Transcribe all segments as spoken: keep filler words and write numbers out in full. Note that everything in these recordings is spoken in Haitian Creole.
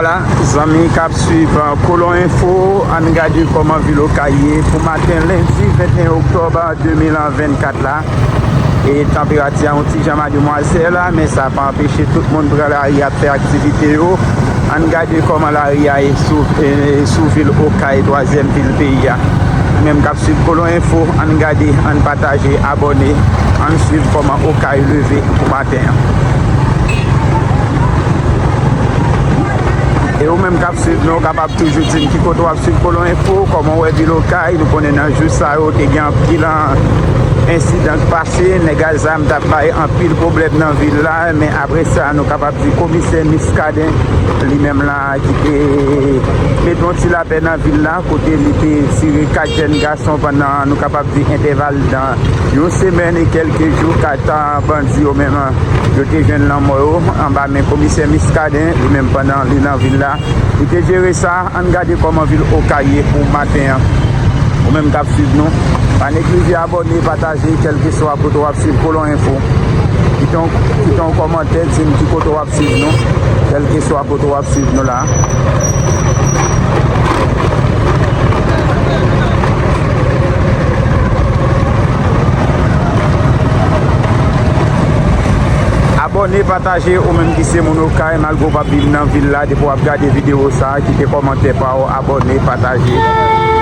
La, zanmi k ap swiv, uh, Kolon Enfo, ann gade kòman vil Okay ye pou maten lendi venteyen oktòb de mil vennkat la. E tanperati a yon ti jan madimwazèl la, men sa pa anpeche tout moun pran lari ap fè aktivite yo. Ann gade kòman lari a ye sou, e, sou vil Okay, twazyèm vil peyi a. Ou menm k ap swiv Kolon Enfo, ann gade, ann pataje, abòne, ann swiv kòman Okay leve pou maten an. E ou menm k ap swiv nou, w kapab toujou di m ki kote w ap swiv Kolon Enfo, kòman w wè vil Okay. Nou konnen nan jou sa yo, te gen anpil, an, ensidan k pase, nèg a zam t ap bay anpil pwoblèm nan vil la, men apre sa, nou kapab di komisè Muscadin, li menm la, ki te mete yon ti lapè nan vil la, kote li te tire kat jèn gason pandan, nou kapab di, entèval nan yon semèn e kèlke jou, kat bandi yo menm, yo te jwenn lanmò yo anba men komisè Muscadin, li menm pandan li nan vil la. Li te jere sa, ann gade kòman vil Okay ye pou maten an. Ou menm k ap swiv nou, pa neglije abòne, pataje, kèlkeswa kote w ap swiv Kolon Enfo. Kite yon, kite yon kòmantè, di m ki kote w ap swiv nou, kèlkeswa kote w ap swiv nou la. Abòne, pataje, ou menm ki se moun Okay, malgre w p ap viv nan vil la, depi w ap gade videyo sa a, kite kòmantè pa w, abòne, pataje.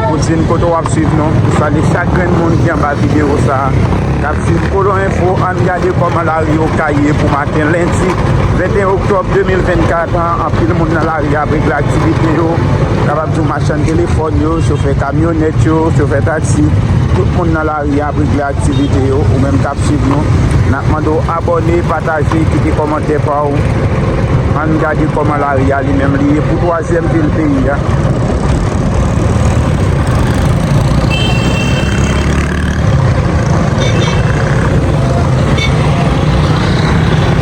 Pou di n kote w ap swiv nou. Pou salye chak grenn moun ki anba videyo sa a, k ap swiv Kolon Enfo. Ann gade kòman lari Okay ye pou maten lendi venteyen oktòb de mil vennkat an. Anpil moun nan lari a ap regle aktivite yo. Kapab di w machann telefòn yo, chofè kamyonèt yo, chofè taksi. Tout moun nan lari a ap regle aktivite yo. Ou menm k ap swiv nou, n ap mande w abòne, pataje, kite kòmantè pa w. Ann gade kòman lari a li menm li ye pou twazyèm vil peyi a.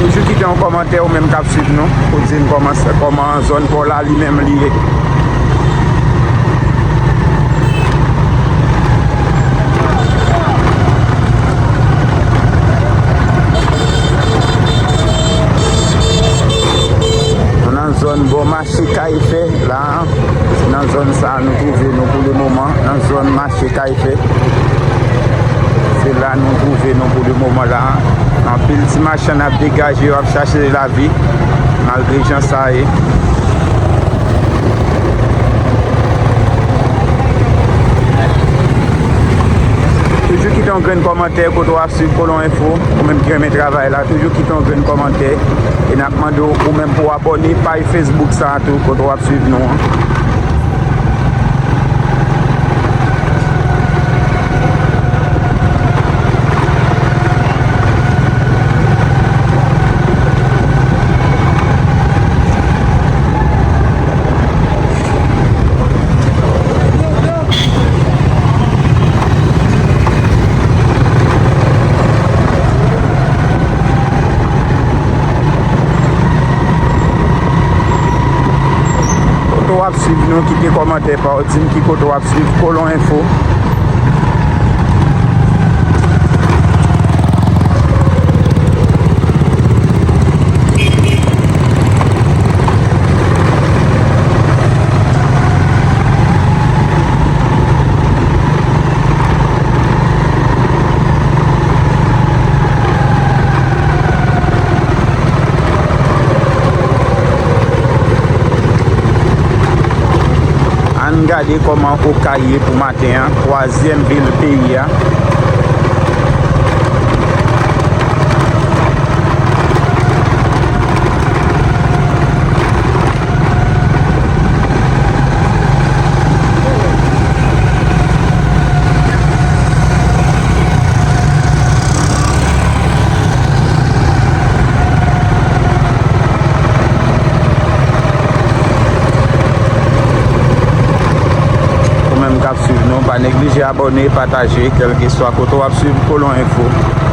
Toujou kite yon kòmantè ou menm k ap swiv nou, pou di n kòman, kòman zòn pa w la li menm li ye. Nou nan zòn bò mache Kayfè la, se nan zòn sa a nou twouve nou pou le moman, nan zòn mache Kayfè. Se la nou twouve nou pou le moman la. Anpil ti machann ap degaje yo, ap chache lavi, malgre jan sa ye. Toujou kite yon grenn kòmantè kote w ap swiv Kolon Enfo, ou menm ki renmen travay la, toujou kite yon grenn kòmantè. E n ap mande w, ou menm pou w abòne paj Facebook sa a tou, kote w ap swiv nou an. Kote w ap swiv nou, kite kòmantè pa w, di m ki kote w ap swiv Kolon Enfo. Ann gade kòman Okay ye pou maten an, twazyèm vil peyi a. Ou menm k ap swiv nou, pa neglije abòne, pataje, kèlkeswa kote w ap swiv Kolon Enfo.